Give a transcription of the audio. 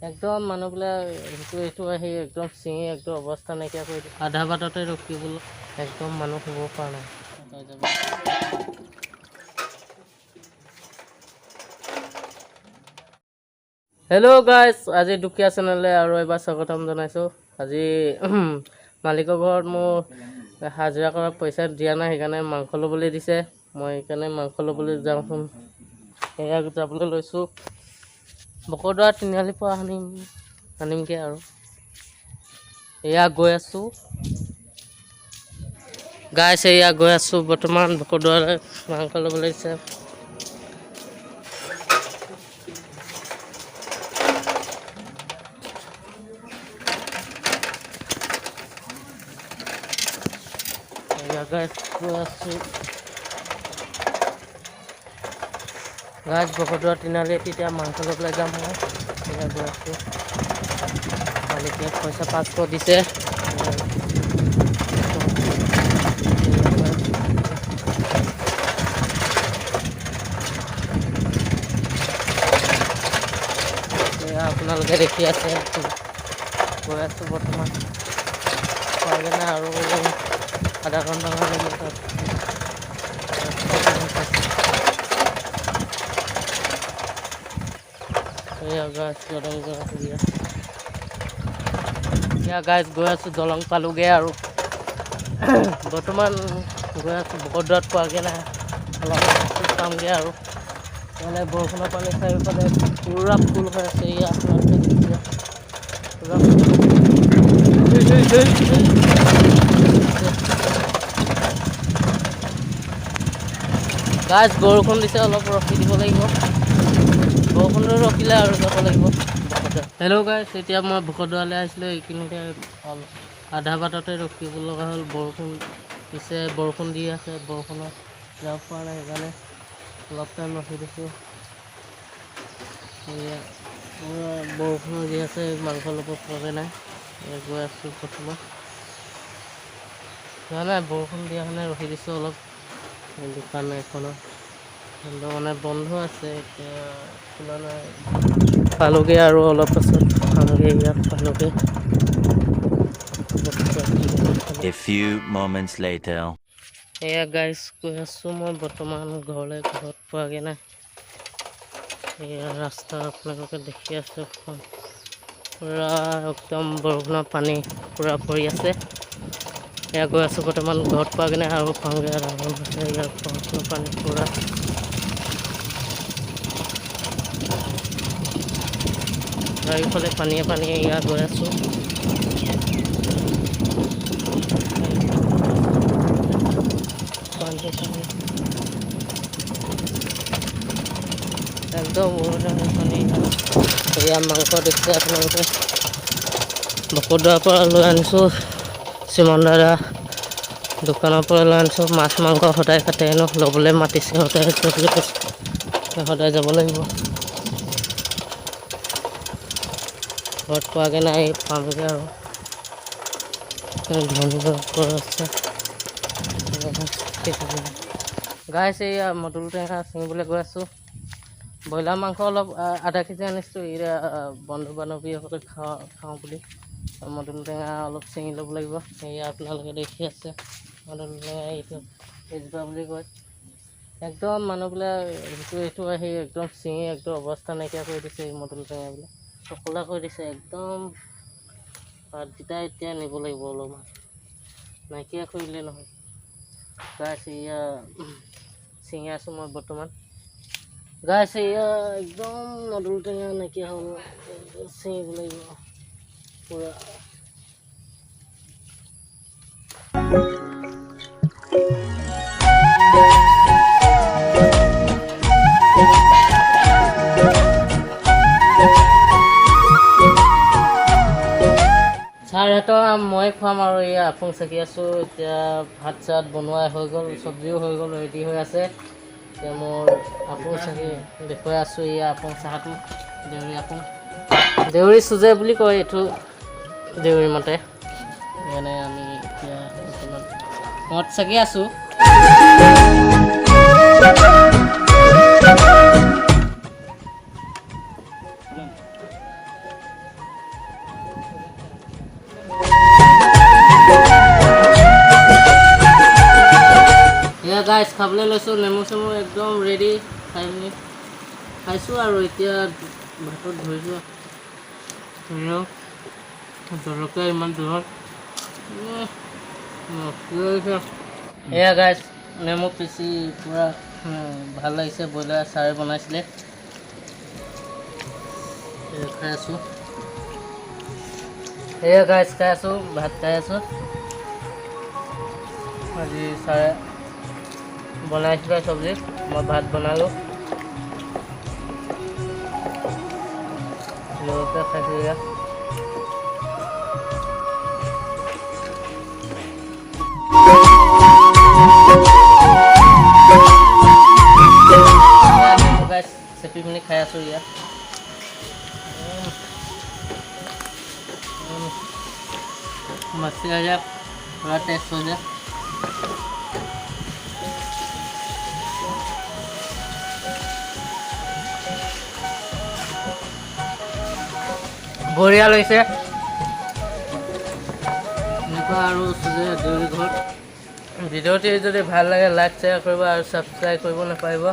একদম মানুহবিলাক ইটো ইটো আহি একদম ছিঙি একদম অৱস্থা নাইকিয়া কৰি দিয়ে। আধা বাটতে ৰখিবলৈ একদম মানুহ শুব পৰা নাই। হেল্ল' গাইজ, আজি দুখীয়া চেনেলে আৰু এবাৰ স্বাগতম জনাইছোঁ। আজি মালিকৰ ঘৰত মোৰ হাজিৰা কৰা পইচা দিয়া নাই, সেইকাৰণে মাংস ল'বলৈ দিছে। মই সেইকাৰণে মাংস ল'বলৈ যাওঁচোন। এয়া যাবলৈ লৈছোঁ, বকৰদৰা তিনিআলিৰ পৰা আনিমগৈ আৰু। এয়া গৈ আছোঁ গাইছ, এয়া গৈ আছোঁ বৰ্তমান বকৰদৰালৈ মাংস ল'বলৈ দিছে। এয়া গাইছ গৈ আছোঁ গাইছ, বকৰদৰা তিনিআলিত এতিয়া মাংস ল'বলৈ যাম মই। এয়া গৈ আছোঁ, মালিকে পইচা 500 দিছে। এয়া আপোনালোকে দেখি আছে, গৈ আছোঁ বৰ্তমান। পোৱাগৈ নাই আৰু আধা ঘণ্টামান লাগিব তাত। এয়া গাইছ দলং গৈ আছোঁ। এয়া গাইছ গৈ আছোঁ, দলং পালোগৈ আৰু বৰ্তমান গৈ আছোঁ, বকৰদৰাত পোৱাগৈ নাই, অলপ পামগৈ আৰু। মানে বৰষুণৰ পানী চাৰিওফালে পূৰা ফুল হৈ আছে। এয়া আপোনালোকে দেখিছে পূৰা। গাইছ বৰষুণ দিছে, অলপ ৰখি দিব লাগিব। বৰষুণটো ৰখিলে আৰু যাব লাগিব। হেল্ল' গাইছ, এতিয়া মই বকৰদৰালৈ আহিছিলোঁ। এইখিনিতে আধা বাটতে ৰখিব লগা হ'ল। বৰষুণ দিছে, বৰষুণ দি আছে, বৰষুণত যাব পৰা নাই, সেইকাৰণে অলপ টাইম ৰখি দিছোঁ। এয়া পূৰা বৰষুণো দি আছে, মাংস ল'ব পৰাগৈ নাই। এয়া গৈ আছোঁ বৰ্তমান, যোৱা নাই, বৰষুণ দিয়া কাৰণে ৰখি দিছোঁ অলপ। এই দোকান এখনত মানে বন্ধ আছে, এতিয়া খোলা নাই। পালোগৈ আৰু অলপ পাছত পামগৈ, ইয়াত পালোগৈ। A few moments later. এয়া গাইছ গৈ আছোঁ মই বৰ্তমান ঘৰলৈ, ঘৰত পোৱাগৈ নাই। এয়া ৰাস্তা আপোনালোকে দেখি আছে, পূৰা একদম বৰষুণৰ পানী পূৰা পৰি আছে। এয়া গৈ আছোঁ বৰ্তমান, ঘৰত পোৱাগৈ নাই আৰু পামগৈ আধা ঘণ্টা আছে। ইয়াত বৰষুণৰ পানী পূৰা। চাৰিওফালে পানীয়ে পানীয়ে। ইয়াত গৈ আছোঁ, পানী পানী একদম পানী। এয়া মাংস দেখিছে আপোনালোকে, বকৰদৰাৰ পৰা লৈ আনিছোঁ, চিমন দাদা দোকানৰ পৰা লৈ আনিছোঁ। মাছ মাংস সদায় কাটে হেনো, ল'বলৈ মাতিছে সদায়, বুলি কৈছে, সদায় যাব লাগিব। ঘৰত পোৱাগৈ নাই, পামগৈ আৰু। ধনী আছে। গাইছ, এইয়া মদুল টেঙা ছিঙিবলৈ গৈ আছোঁ। ব্ৰইলাৰ মাংস অলপ আধা কেজি আনিছোঁ, এতিয়া বন্ধু বান্ধৱীসকলে খাওঁ খাওঁ বুলি। মদুল টেঙা অলপ ছিঙি ল'ব লাগিব। এয়া আপোনালোকে দেখি আছে মদুল টেঙা, এইটো এইজোপা বুলি কয়। একদম মানুহবিলাক ইটো ইটো আহি একদম ছিঙি একদম অৱস্থা নাইকিয়া কৰি দিছে। এই মদুল টেঙাবিলাক টকলা কৰি দিছে একদম। পাতকেইটা এতিয়া নিব লাগিব অলপমান, নাইকিয়া কৰিলে নহয়। গাইছ, এয়া ছিঙি আছোঁ মই বৰ্তমান। গাইছ, এয়া একদম মদুল টেঙা নাইকিয়া হ'ল, ছিঙিব লাগিব পূৰা। ছাৰহঁতক মই খুৱাম আৰু। এয়া আপোং চাকি আছোঁ এতিয়া। ভাত চাত বনোৱাই হৈ গ'ল, চব্জিও হৈ গ'ল, ৰেডি হৈ আছে। এতিয়া মোৰ আপোং চাকি দেখুৱাই আছোঁ। এয়া আপোং চাহাটো, দেউৰী আপোং, দেউৰী চুজে বুলি কয় এইটো দেউৰী মতে। সেইকাৰণে আমি এতিয়া বৰ্তমান মদ চাকি আছোঁ। গাইছ, খাবলৈ লৈছোঁ। নেমু চেমু একদম ৰেডি। খাই পিনি খাইছোঁ আৰু এতিয়া ভাতত ধৰিছোঁ। ধৰিও জলকীয়া ইমান দূৰত লাগিছে। এয়া গাইছ, নেমু পিচি পূৰা ভাল লাগিছে। ব্ৰইলাৰ ছাৰে বনাইছিলে। এয়া খাই আছোঁ। এয়া গাইছ, খাই আছোঁ, ভাত খাই আছোঁ। আজি ছাৰে বনাইছিলে চব্জি, মই ভাত বনালোঁ, লগতে খাইছোঁ এয়া। গাইছ, চেপি পিনি খাই আছোঁ ইয়াত। मस्ती हो जाए, थोड़ा टेस्ट हो जाए। বঢ়িয়া লাগিছে। এনেকুৱা আৰু সুজয় দেউৰী ঘৰত। ভিডিঅ'টি যদি ভাল লাগে, লাইক, শ্বেয়াৰ কৰিব আৰু ছাবস্ক্ৰাইব কৰিব নাপাহৰিব।